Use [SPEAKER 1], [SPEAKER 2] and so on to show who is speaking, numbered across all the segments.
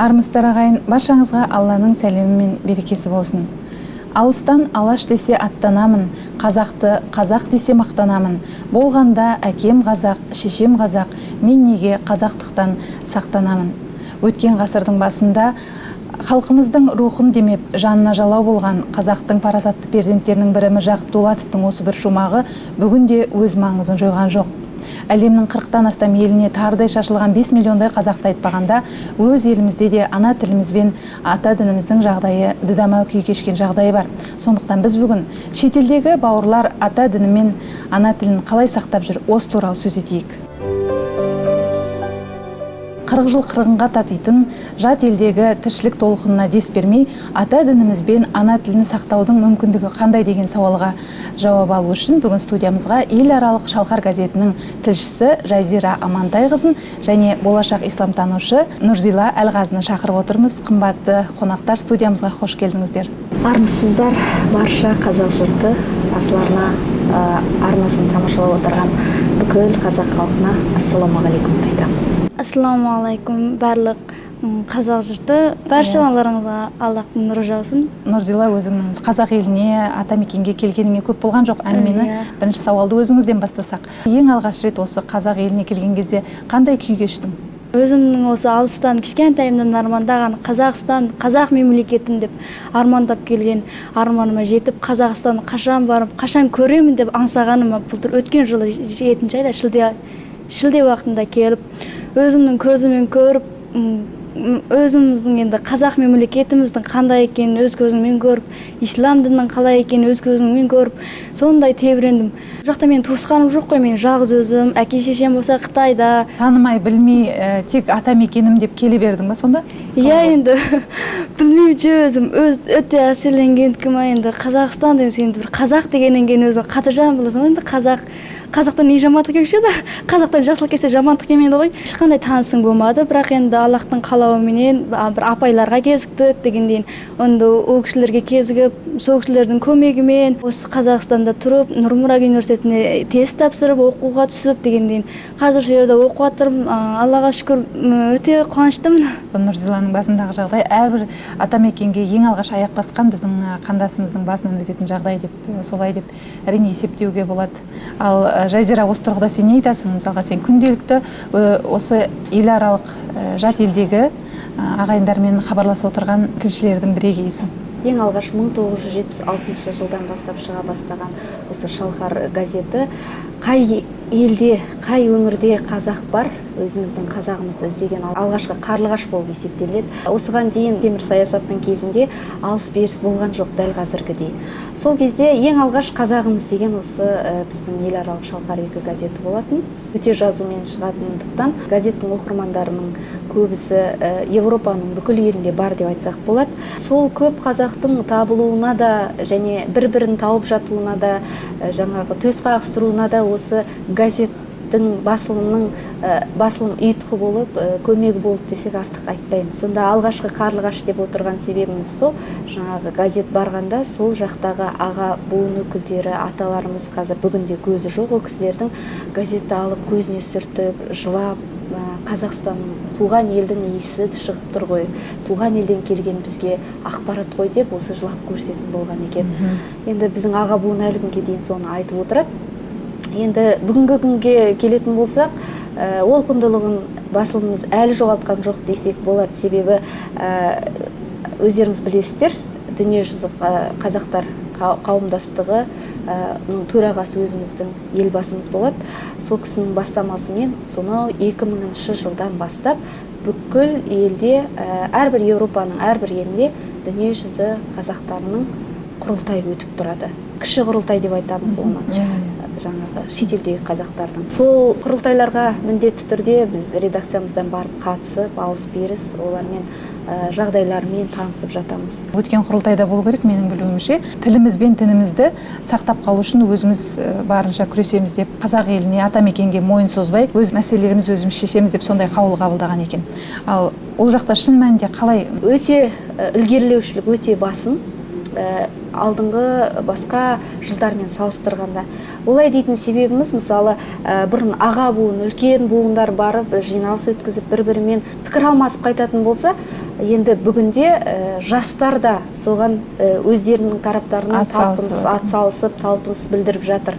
[SPEAKER 1] Армысыздар, ағайын, баршаңызға Алланың сәлемі мен берекесі болсын. Алыстан алаш десе аттанамын, қазақты қазақ десе мақтанамын. Болғанда әкем қазақ, шешем қазақ, мен неге қазақтықтан сақтанамын. Өткен ғасырдың басында халқымыздың рухын демеп, жанына жалау болған қазақтың парасатты перзенттерінің бірі Міржақып Дулатовтың осы бір шумағы бүгінде өз маңызын жойған жоқ. Әлемнің 40-тан астам еліне тарыдай шашылған 5 миллиондай қазақты айтпағанда, өз елімізде де ана тіліміз бен ата дініміздің жағдайы дүдамал күй кешкен жағдайы бар. Сондықтан біз бүгін шетелдегі бауырлар ата діні мен ана тілін қалай сақтап жүр, осы туралы сөз етейік. 40 жыл қырғынға татитын жат елдегі тіршілік толқынына дес бермей, ата дініміз бен ана тілін сақтаудың мүмкіндігі қандай деген сауалға жауап алу үшін бүгін студиямызға ел аралық Шалқар газетінің тілшісі Жазира Амантайқызын және болашақ исламтанушы Нұрзила Әлғазыны шақырып отырмыз. Қымбатты қонақтар, студиямызға қош келдіңіздер.
[SPEAKER 2] Армысыздар, барша қазақ жұрты, Асыл арна арнасын тамашалап отырған бүкіл қазақ халқына ассалаумағалейкум айтамыз.
[SPEAKER 3] Ассалаумағалейкум, барлық қазақ жұрты, баршаларыңызға Аллахтың нұры жаусын.
[SPEAKER 1] Нұрзила, өзіңнің қазақ еліне, атамекенге келгеніңе көп болған жоқ. Әңгімені бірінші сауалды өзіңізден бастасақ. Ең алғаш рет осы қазақ еліне келген кезде қандай күй кештің?
[SPEAKER 3] Өзімнің осы алыстан кішкентайымнан армандаған Қазақстан, қазақ мемлекетім деп армандап келген арманыма жетіп, Қазақстан қашан барып, қашан көремін деп аңсағаныма былтыр өткен жылы 7 айда шілде уақытында келіп, өзімнің көзіммен көріп, өзіміздің енді қазақ мемлекетіміздің қандай екенін өз көзіммен көріп, ислам дінінің қалай екенін өз көзіммен көріп, сондай тебірендім. Бұл жақта менің туысқаным жоқ қой, мен жалғыз өзім, әке шешем болса Қытайда.
[SPEAKER 1] Танымай, білмей, тек атамекенім деп келе бердің ба сонда?
[SPEAKER 3] Иә, енді білмей өзім өте әсерленгендікім енді Қазақстан деген, сен бір қазақ дегеннен кейін өзің қатыржан боласың ғой. Енді қазақтан не жамандық келуші еді, қазақтан жақсылық келсе жамандық келмейді ғой. Ешқандай танысым болмады, бірақ енді Аллахтың қалауыменен бір апайларға кезіктік дегендейін, енді ол кісілерге кезігіп, сол кісілердің көмегімен осы Қазақстанда тұрып, Нұр Мүбарак университетіне тест тапсырып, оқуға түсіп дегендейін, қазір сол жерде оқып жатырмын. Аллаға шүкір, өте қуаныштымын.
[SPEAKER 1] Нұрзиланың басындағы жағдай әрбір атамекенге ең алғаш аяқ басқан біздің қандасымыздың басынан өтетін жағдай деп, солай деп әрине есептеуге болады. Ал Жазира, осы тұрғыда сен не айтасың? Мысалға, сен күнделікті осы ел аралық, жат елдегі ағайындармен хабарласып отырған тілшілердің бірегейісің.
[SPEAKER 2] Ең алғаш 1976 жылдан бастап шыға бастаған осы Шалқар газеті қай елде, қай өңірде қазақ бар, өзіміздің қазағымызды іздеген алғашқы қарлығаш болып есептеледі. Осыған дейін темір саясаттың кезінде алыс беріс болған жоқ дәл қазіргідей. Сол кезде ең алғаш қазағын іздеген осы біздің ел аралық Шалқар 2 газеті болатын. Өте жазумен шығатындықтан газеттің оқырмандарының көбісі Европаның бүкіл елінде бар деп айтсақ болады. Сол көп қазақтың табылуына да және бір-бірін тауып жатуына да, жаңағы төс қағыстыруына да осы газеттің басылымның, басылым ұйытқы болып, көмегі болды десек артық айтпаймыз. Сонда алғашқы қарлығаш деп отырған себебіміз сол, жаңағы газет барғанда сол жақтағы аға буын өкілдері, аталарымыз қазір бүгінде көзі жоқ, ол кісілердің газетті алып көзіне сүртіп, жылап, Қазақстанның туған елдің иісі шығып тұр ғой, туған елден келген бізге ақпарат қой деп осы жылап көрсетін болған екен. Енді біздің аға буын әлі күнге дейін соны айтып отырады. Енді бүгінгі күнге келетін болсақ, ол құндылығын басылымымыз әлі жоғалтқан жоқ десек болады. Себебі, өздеріңіз білесіздер, дүниежүзі қазақтар қауымдастығы төрағасы өзіміздің елбасымыз болады. Сол кісінің бастамасымен сонау 2000 жылдан бастап бүкіл елде, әрбір Еуропаның әрбір елінде дүниежүзі қазақтарының құрылтайы өтіп тұрады. Кіші құрылтай деп айтамыз оны. Жаңағы шетелдегі қазақтардың. Сол құрылтайларға міндетті түрде біз редакциямыздан барып қатысып, алыс беріс олармен, жағдайларымен танысып жатамыз.
[SPEAKER 1] Өткен құрылтайда болу керек, менің білуімше, тіліміз бен дінімізді сақтап қалу үшін өзіміз барынша күресеміз деп, қазақ еліне, атамекенге мойын созбай, өз мәселелерімізді өзіміз шешеміз деп сондай қаулы қабылдаған екен. Ал ол жақта шын мәнінде қалай?
[SPEAKER 2] Өте ілгерілеушілік өте басым. Алдыңғы басқа жылдармен салыстырғанда. Олай дейтін себебіміз, мысалы, бұрын аға буын, үлкен буындар барып жиналыс өткізіп, бір-бірімен пікір алмасып қайтатын болса, Енді бүгінде жастар да соған өздерінің тараптарынан атсалысып, талпыныс білдіріп жатыр.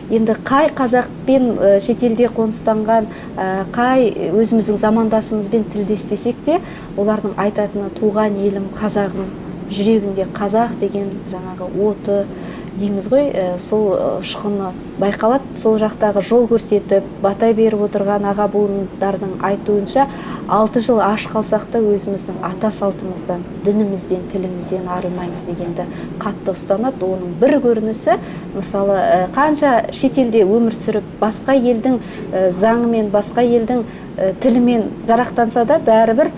[SPEAKER 2] Енді қай қазақпен шетелде қоныстанған, қай өзіміздің замандасымызбен тілдеспесек те, олардың айтатыны туған елім, қазағым, жүрегінде қазақ деген жаңағы оты дейміз ғой, сол ұшқыны байқалады. Сол жақтағы жол көрсетіп, бата беріп отырған аға буындардың айтуынша, 6 жыл аш қалсақ та өзіміздің ата салтымыздан, дінімізден, тілімізден арылмаймыз дегенді қатты ұстанады. Оның бір көрінісі, мысалы, қанша шетелде өмір сүріп, басқа елдің заңымен, басқа елдің тілімен жарақтанса да, бәрібір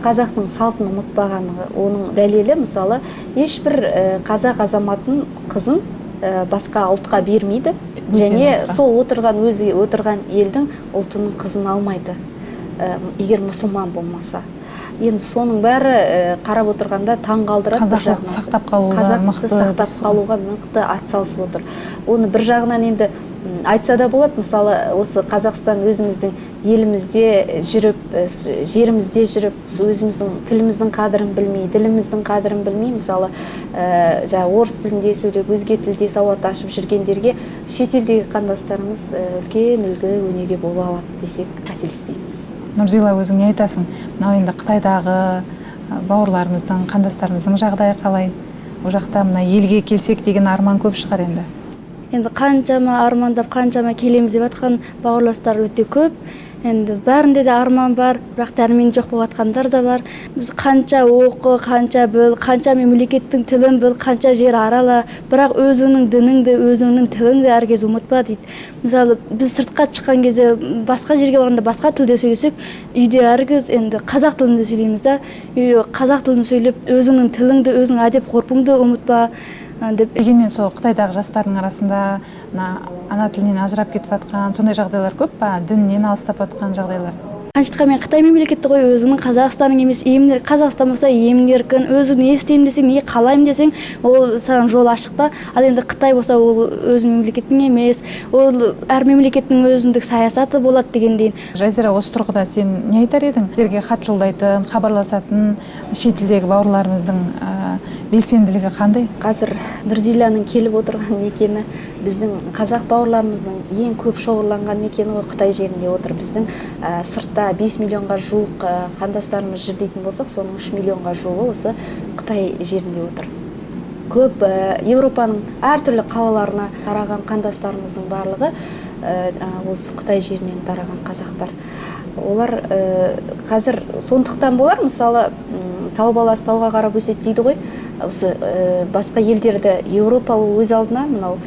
[SPEAKER 2] қазақтың салтын ұмытпағаны. Оның дәлелі, мысалы, ешбір қазақ азаматын қызын басқа ұлтқа бермейді, және сол отырған, өзі отырған елдің ұлтының қызын алмайды, егер мұсылман болмаса. Енді соның бәрі қарап отырғанда таң қалдырады.
[SPEAKER 1] Қазақты сақтап қалуға мықты,
[SPEAKER 2] сақтап қалуға мықты атсалысып отыр. Оны бір жағынан енді айтса да болады, мысалы, осы Қазақстан өзіміздің елімізде жүріп, жерімізде жүріп, өзіміздің тіліміздің қадірін білмей, діліміздің қадірін білмей, мысалы, жаңа орыс тілінде сөйлеп, өзге тілде сауат ашып жүргендерге шетелдегі қандастарымыз үлкен үлгі өнеге бола алады десек қателеспейміз.
[SPEAKER 1] Нұрзила, өзің не айтасың? Мынау енді Қытайдағы бауырларымыздың, қандастарымыздың жағдайы қалай? Ол жақта мына елге келсек деген арман көп шығар енді.
[SPEAKER 3] Енді қаншама армандап, қаншама келеміз деп жатқан бауырластар өте көп. Енді бәрінде де арман бар, бірақ дәрмен жоқ болып жатқандар да бар. Біз қанша оқы, қанша біл, қанша мемлекеттің тілін біл, қанша жер арала, бірақ өзіңнің дініңді, өзіңнің тіліңді әркез ұмытпа дейді. Мысалы, біз сыртқа шыққан кезде, басқа жерге барғанда басқа тілде сөйлесек, үйде әркез енді қазақ тілінде сөйлейміз да. Үйде қазақ тілін сөйлеп, өзіңнің тіліңді, өзіңнің әдеп ғұрпыңды ұмытпа деп.
[SPEAKER 1] Дегенмен сол Қытайдағы жастардың арасында мына ана тілінен ажырап кетіп жатқан сондай жағдайлар көп па? Діннен алыстап жатқан жағдайлар?
[SPEAKER 3] Қанша мен Қытай мемлекеті ғой, өзіңнің Қазақстаның емес, емін Қазақстан болса емін еркін, өзің не істеймін десең, не қалаймын десең, ол саған жол ашық та. Ал енді Қытай болса, ол өз мемлекетің емес, ол әр мемлекеттің өзіндік саясаты болады дегендейін.
[SPEAKER 1] Жазира, осы тұрғыда сен не айтар едің? Сіздерге хат жолдайтын, хабарласатын шетелдегі бауырларымыздың белсенділігі қандай?
[SPEAKER 2] Қазір Нұрзиланың келіп отырған мекені біздің қазақ бауырларымыздың ең көп шоғырланған мекені ғой, Қытай жерінде отыр. Біздің сыртта 5 миллионға жуық қандастарымыз жүр дейтін болсақ, соның 3 миллионға жуығы осы Қытай жерінде отыр. Көп Еуропаның әртүрлі қалаларына тараған қандастарымыздың барлығы осы Қытай жерінен тараған қазақтар. Олар қазір сондықтан болар, мысалы, тау баласы тауға қарап өседі дейді ғой. Осы басқа елдерді, Еуропа ол өз алдына, мынау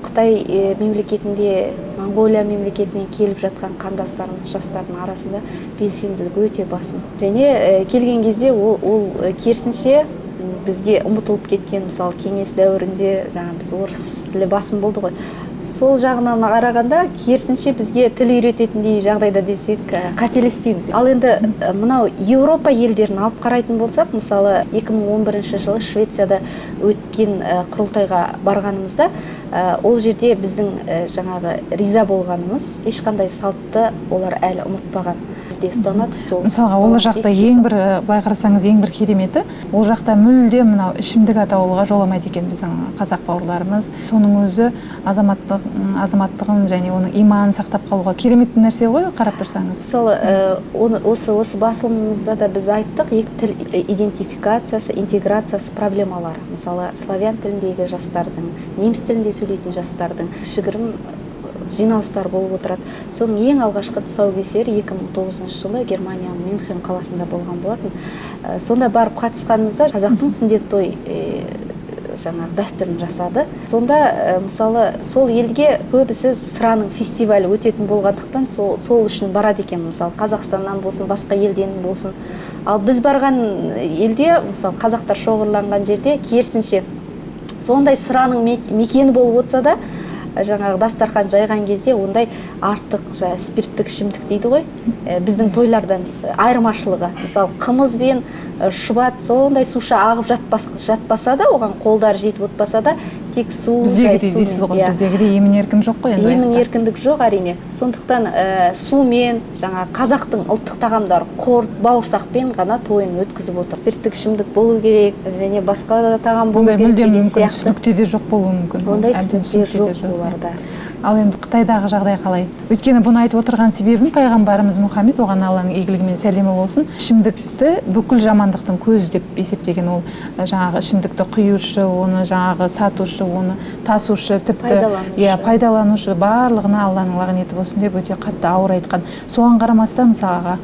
[SPEAKER 2] Қытай мемлекетінде, Моңғолия мемлекетінен келіп жатқан қандастарымыз, жастардың арасында белсенділік өте басым. Және келген кезде ол керісінше бізге ұмытылып кеткен, мысалы, кеңес дәуірінде жаңа біз орыс тілі басым болды ғой. Сол жағынан қарағанда керісінше бізге тіл үйрететіндей жағдайда десек қателеспейміз. Ал енді мынау Еуропа елдерін алып қарайтын болсақ, мысалы, 2011 жылы Швецияда өткен құрылтайға барғанымызда, ол жерде біздің жаңағы риза болғанымыз, ешқандай салтты олар әлі ұмытпаған. Ұстанады, сол.
[SPEAKER 1] Мысалға, ол жақта ең бір, былай қарасаңыз, ең бір кереметі, ол жақта мүлде мынау ішімдік атаулыға жоламайды екен біздің қазақ бауырларымыз. Соның өзі азаматтығын және оның иманын сақтап қалуға керемет нәрсе ғой, қарап тұрсаңыз.
[SPEAKER 2] Мысалы, осы басылымымызда да біз айттық, екі тіл идентификациясы, интеграциясы проблемалары. Мысалы, славян тіліндегі жастардың, неміс тілінде сөйлейтін жастардың кішігірім жиналыстар болып отырады. Соның ең алғашқы тұсаукесері 2009 жылы Германияның Мюнхен қаласында болған болатын. Сонда барып қатысқанымызда қазақтың сүндет той жаңағы дәстүрін жасады. Сонда, мысалы, сол елге көбісі сыраның фестивалі өтетін болғандықтан сол үшін барады екен, мысалы, Қазақстаннан болсын, басқа елден болсын. Ал біз барған елде, мысалы, қазақтар шоғырланған жерде керісінше сондай сыраның мекені болып отырса да, жаңағы дастархан жайған кезде ондай артық спирттік ішімдік дейді ғой, біздің тойлардан айырмашылығы. Мысалы, қымыз бен шұбат сондай суша ағып жатпаса да, оған қолдары жетіп отпаса да, Тек су,
[SPEAKER 1] біздегідей дейсіз ғой, біздегідей емін еркін жоқ қой енді.
[SPEAKER 2] Емін еркіндік жоқ, әрине. Сондықтан сумен, жаңа қазақтың ұлттық тағамдары құрт, бауырсақпен ғана тойын өткізіп отыр. Спирттік ішімдік болу керек, және басқа да тағам болу керек деген сияқты.
[SPEAKER 1] Ондай мүлдем мүмкін түсінікте де жоқ болуы мүмкін.
[SPEAKER 2] Ондай түсінікте жоқ оларда.
[SPEAKER 1] Ал енді Қытайдағы жағдай қалай? Өйткені бұны айтып отырған себебім пайғамбарымыз Мұхаммед, оған Алланың игілігі мен сәлемі болсын, ішімдікті бүкіл жамандықтың көзі деп есептеген. Ол жаңағы ішімдікті құюшы, оны жаңағы сатушы, оны тасушы, тіпті пайдаланушы, барлығына Алланың лағнеті болсын деп өте қатты ауыр айтқан. Соған қарамастан, мысалға,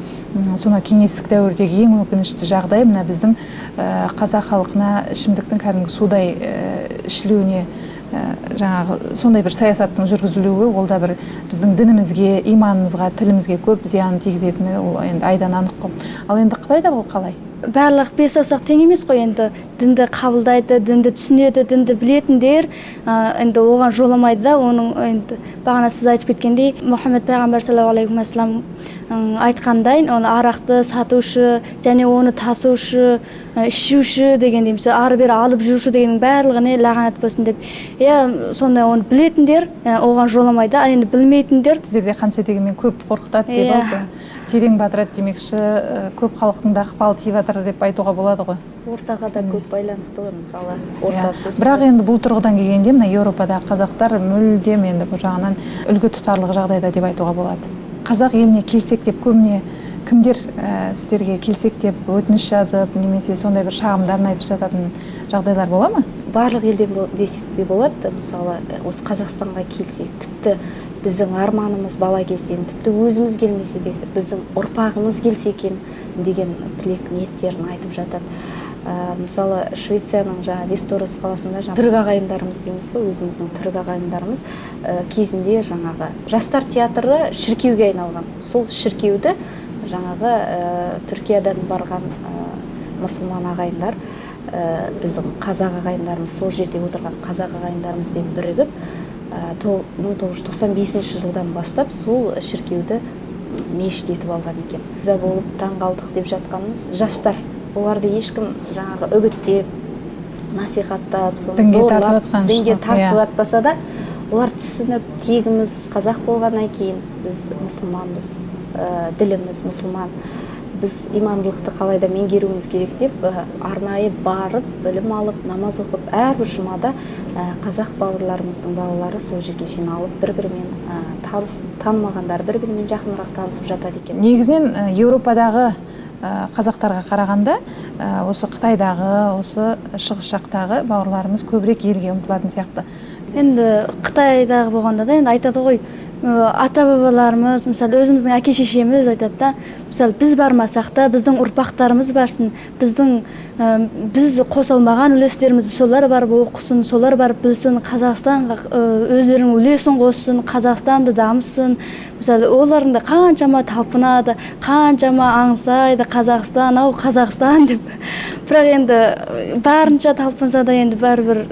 [SPEAKER 1] сонау кеңестік дәуірдегі ең өкінішті жағдай мына біздің қазақ халқына ішімдіктің кәдімгі судай ішілуіне жаңағы сондай бір саясаттың жүргізілуі, ол да бір біздің дінімізге, иманымызға, тілімізге көп зиянын тигізетіні ол енді айдан анық қой. Ал енді Қытайда бұл қалай?
[SPEAKER 3] Барлық бес саусақ тең емес қой енді. Дінді қабылдайды, дінді түсінеді, дінді білетіндер енді оған жоламайды да. Оның енді бағана сіз айтып кеткендей, Мұхаммед пайғамбар саллаллаху алейхи уассалам айтқандай, оны арақты сатушы және оны тасушы, ішуші дегендей, мысалы ары бері алып жүруші дегеннің барлығына лағнат болсын деп. Иә, сондай оны білетіндер оған жоламайды, ал енді білмейтіндер.
[SPEAKER 1] Сіздерде қанша дегенмен көп қорқытады дейді ғой, терең батырады демекші, көп халықтың да ықпалы тиіп жатыр деп айтуға болады ғой.
[SPEAKER 2] Ортаға да көп байланысты ғой, мысалы, ортасы.
[SPEAKER 1] Бірақ енді бұл тұрғыдан келгенде мына Еуропадағы қазақтар мүлдем енді бұл жағынан үлгі тұтарлық жағдайда деп айтуға болады. Қазақ еліне келсек деп көбіне кімдер сіздерге келсек деп өтініш жазып, немесе сондай бір шағымдарын айтып жататын жағдайлар бола ма?
[SPEAKER 2] Барлық елден десек те болады. Мысалы, осы Қазақстанға келсек, тіпті біздің арманымыз бала кезден, тіпті өзіміз келмесе де біздің ұрпағымыз келсе екен деген тілек ниеттерін айтып жатады. Мысалы, Швецияның жаңа Вестерос қаласында жаңа түрік ағайындарымыз дейміз ғой, өзіміздің түрік ағайындарымыз кезінде жаңағы жастар театры шіркеуге айналған. Сол шіркеуді жаңағы Түркиядан барған мұсылман ағайындар, біздің қазақ ағайындарымыз, сол жерде отырған қазақ ағайындарымызбен бірігіп 1995 жылдан бастап сол шіркеуді мешіт етіп алған екен. Риза болып таң қалдық деп жатқанымыз жастар. Оларды ешкім жаңағы үгіттеп, насихаттап, соны зорлап, дінге тартып жатпаса да, олар түсініп, тегіміз қазақ болғаннан кейін біз мұсылманбыз, діліміз мұсылман, біз имандылықты қалай да меңгеруіміз керек деп арнайы барып, білім алып, намаз оқып, әрбір жұмада қазақ бауырларымыздың балалары сол жерге жиналып, бір-бірімен танымағандар бір-бірімен жақынырақ танысып жатады екен.
[SPEAKER 1] Негізінен Еуропадағы қазақтарға қарағанда осы Қытайдағы, осы шығыс жақтағы бауырларымыз көбірек елге ұмтылатын сияқты.
[SPEAKER 3] Енді Қытайдағы болғанда да енді айтады ғой, ата-бабаларымыз, мысалы өзіміздің әке-шешеміз айтады да, мысалы біз бармасақ та біздің ұрпақтарымыз барсын, біз қоса алмаған үлестерімізді солар барып оқысын, солар барып білсін, Қазақстанға өздерінің үлесін қоссын, Қазақстанды дамысын. Мысалы олардың да қаншама талпынады, қаншама аңсайды Қазақстан, ау Қазақстан деп. Бірақ енді барынша талпынса да енді бәрібір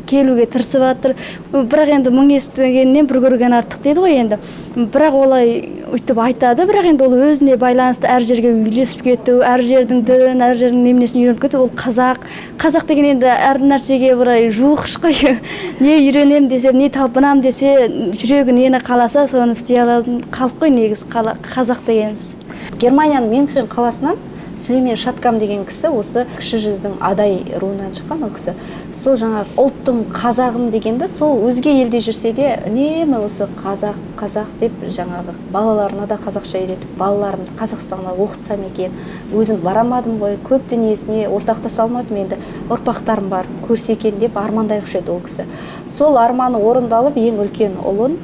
[SPEAKER 3] келуге тырысып жатыр. Бірақ енді мың естігеннен бір көрген артық дейді ғой енді. Бірақ олай өйтіп айтады, бірақ енді ол өзіне байланысты әр жерге үйлесіп кету, әр жердің ділін, әр жердің неменесін үйреніп кету, ол қазақ. Қазақ деген енді әр нәрсеге былай жуықш қой. Не үйренем десе, не талпынам десе, жүрегі нені қаласа, соны істей алатын халық қой негізі қазақ дегеніміз.
[SPEAKER 2] Германияның Мюнхен қаласынан Сүлеймен Шаткам деген кісі, осы Кіші жүздің Адай руынан шыққан ол кісі. Сол жаңағы ұлттым, қазағым дегенді, сол өзге елде жүрсе де үнемі осы қазақ, қазақ деп жаңағы балаларына да қазақша үйретіп, балаларымды Қазақстанға оқытсам екен, өзім барамадым ғой, көп дүниесіне ортақтаса алмадым, енді ұрпақтарым барып көрсе екен деп армандай еді ол кісі. Сол арманы орындалып, ең үлкен ұлын,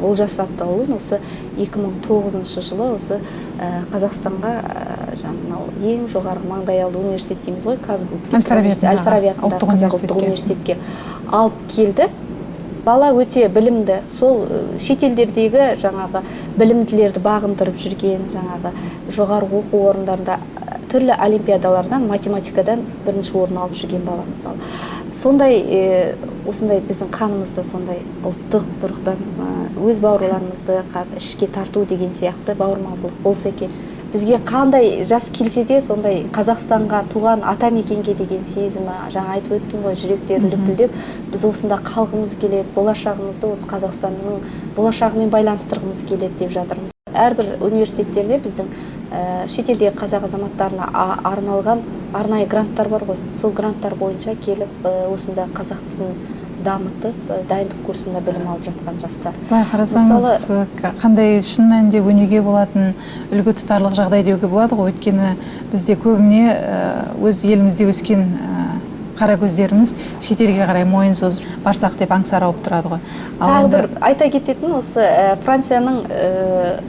[SPEAKER 2] Олжас атты ұлын осы 2009 жылы осы Қазақстанға мынау ең жоғарғы маңдайалды университет дейміз ғой, КазГУ, Әл-Фараби атындағы Қазақ ұлттық университетке алып келді. Бала өте білімді, сол шетелдердегі жаңағы білімділерді бағындырып жүрген, жаңағы жоғарғы оқу орындарында түрлі олимпиадалардан, математикадан бірінші орын алып жүрген бала мысалы. Сондай, осындай біздің қанымызда сондай ұлттық тұрғыдан өз бауырларымызды ішке тарту деген сияқты бауырмалдылық болса екен. Бізге қандай жас келсе де, сондай Қазақстанға, туған ата мекенге деген сезімі, жаңа айтып өттім ғой, жүректері лүпілдеп, біз осында қалғымыз келеді, болашағымызды осы Қазақстанның болашағымен байланыстырғымыз келеді деп жатырмыз. Әрбір университеттерде біздің шетелдегі қазақ азаматтарына арналған арнайы гранттар бар ғой. Сол гранттар бойынша келіп, осында қазақ тілін дамытып, дайындық курсында білім алып жатқан жастар.
[SPEAKER 1] Былай қарасаңыз, қандай шын мәнінде өнеге болатын, үлгі тұтарлық жағдай деуге болады ғой. Өйткені бізде көбіне өз елімізде өскен қара көздеріміз шетелге қарай мойын созып барсақ деп аңсары ауып тұрады ғой.
[SPEAKER 2] Тағы бір айта кететін осы Францияның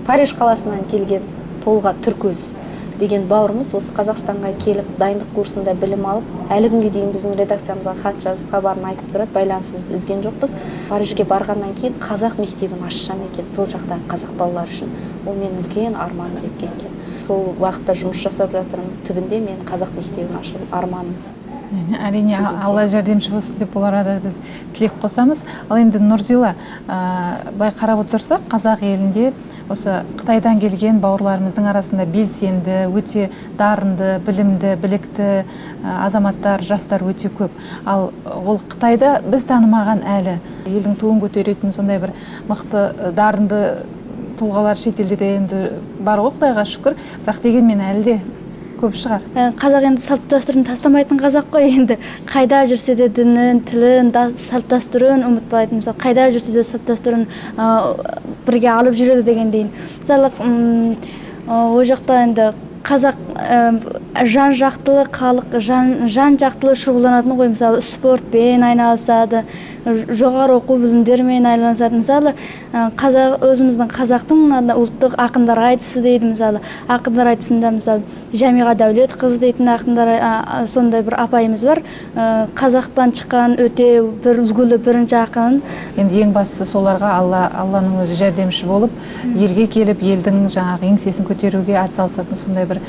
[SPEAKER 2] Париж қаласынан келген Толға Түркөз деген бауырымыз осы Қазақстанға келіп дайындық курсында білім алып, әлі күнге дейін біздің редакциямызға хат жазып, хабарын айтып тұрады, байланысымызды үзген жоқпыз. Парижге барғаннан кейін қазақ мектебін ашсам екен, сол жақтағы қазақ балалары үшін, ол менің үлкен арманым деп кеткен. Сол уақытта жұмыс жасап жатырмын, түбінде мен қазақ мектебін ашу арманым.
[SPEAKER 1] Әрине, Алла жәрдемші болсын деп бұл арада біз тілек қосамыз. Ал енді Нұрзила, былай қарап отырсақ, қазақ елінде осы Қытайдан келген бауырларымыздың арасында белсенді, өте дарынды, білімді, білікті азаматтар, жастар өте көп. Ал ол Қытайда біз танымаған әлі елдің туын көтеретін сондай бір мықты, дарынды тұлғалар шетелде де енді бар ғой, Құдайға шүкір. Бірақ дегенмен әлі де көп шығар.
[SPEAKER 3] Қазақ енді салт дәстүрін тастамайтын қазақ қой енді. Қайда жүрсе де дінін, тілін, салт дәстүрін ұмытпайтын. Мысалы, қайда жүрсе де салт дәстүрін бірге алып жүреді дегендейін. Мысалы, ол жақта енді қазақ жан-жақтылы халық, жан-жақтылы шұғылданатын ғой. Мысалы, спортпен айналысады, жоғары оқу білімдерімен айналысады. Мысалы, қазақ, өзіміздің қазақтың мына ұлттық ақындар айтысы дейді. Мысалы, ақындар айтысында, мысалы, Жәмиға Дәулетқызы дейтін ақындар, сондай бір апайымыз бар. Қазақтан шыққан өте бір үлгілі бірінші ақын.
[SPEAKER 1] Енді ең бастысы соларға Алланың өзі жәрдемші болып, елге келіп, елдің жаңағы еңсесін көтеруге атсалысатын сондай бір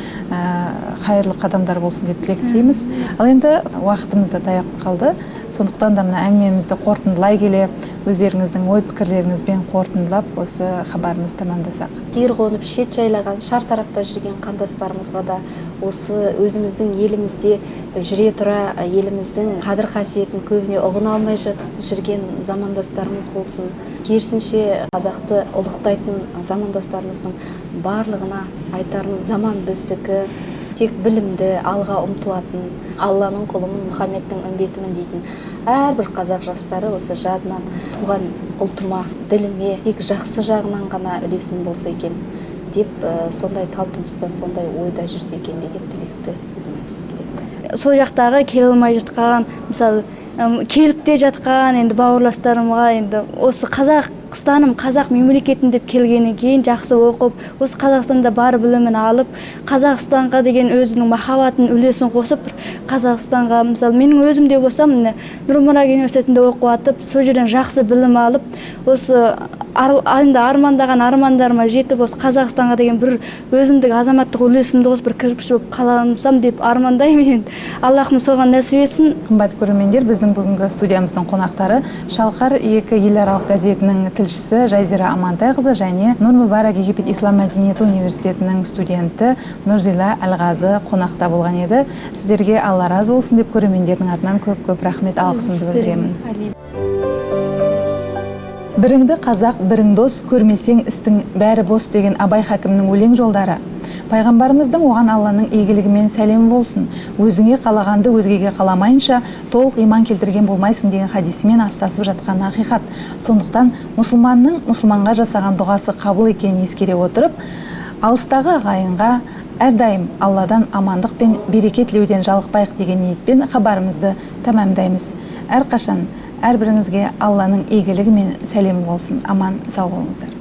[SPEAKER 1] қайырлы қадамдар болсын деп тілек тілейміз. Ал енді уақытымыз да таяп қалды. Сондықтан да мына әңгімемізді қорытындылай келе, өздеріңіздің ой пікірлеріңізбен қорытындылап осы хабарымызды тамамдасақ.
[SPEAKER 2] Жер қонып шет жайлаған, шар тарапта жүрген қандастарымызға да осы өзіміздің елімізде жүре тұра еліміздің қадір қасиетін көбіне ұғына алмай жүрген замандастарымыз болсын. Керісінше қазақты ұлықтайтын замандастарымыздың барлығына айтарым, заман біздікі, тек білімді, алға ұмтылатын, Алланың құлымын, Мұхаммедтің үмбетімін дейтін әрбір қазақ жастары осы жадынан туған ұлтыма, діліме тек жақсы жағынан ғана үлесім болса екен деп, сондай талпыныста, сондай ойда жүрсе екен деген тілекті өзім айтқым келеді.
[SPEAKER 3] Сол жақтағы келе алмай жатқан, мысалы, келіп те жатқан енді бауырластарымға енді осы Қазақстаным, қазақ мемлекетім деп келгеннен кейін жақсы оқып, осы Қазақстанда бар білімін алып, Қазақстанға деген өзінің махаббатын, үлесін қосып, бір Қазақстанға, мысалы, менің өзім де болсам, міне, Нұр-Мүбарак университетінде оқып жатып, сол жерден жақсы білім алып, осы енді армандаған армандарыма жетіп, осы Қазақстанға деген бір өзімдік азаматтық үлесімді қосып, бір кірпіш болып қаламсам деп армандаймын енді. Аллахым соған нәсіп етсін.
[SPEAKER 1] Қымбатты көрермендер, біздің бүгінгі студиямыздың қонақтары Шалқар екі еларалық газетінің тілшісі Жазира Амантайқызы және Нұр-Мүбарак Египет Ислам мәдениеті университетінің студенті Нұрзила Әлғазы қонақта болған еді. Сіздерге Алла разы болсын деп көрермендердің атынан көп-көп рахмет, алғысымды білдіремін.
[SPEAKER 2] Әмин.
[SPEAKER 1] Біріңді қазақ, бірің дос, көрмесең істің бәрі бос деген Абай хакімнің өлең жолдары. Пайғамбарымыздың оған Алланың игілігімен сәлемі болсын, өзіңе қалағанды өзгеге қаламайынша толық иман келтірген болмайсың деген хадисімен астасып жатқан ақиқат. Сондықтан мұсылманның мұсылманға жасаған дұғасы қабыл екенін ескере отырып, алыстағы ағайынға әрдайым Алладан амандық пен береке тілеуден жалықпайық деген ниетпен хабарымызды тәмамдаймыз. Әрқашан әрбіріңізге Алланың игілігі мен сәлемі болсын. Аман сау болыңыздар.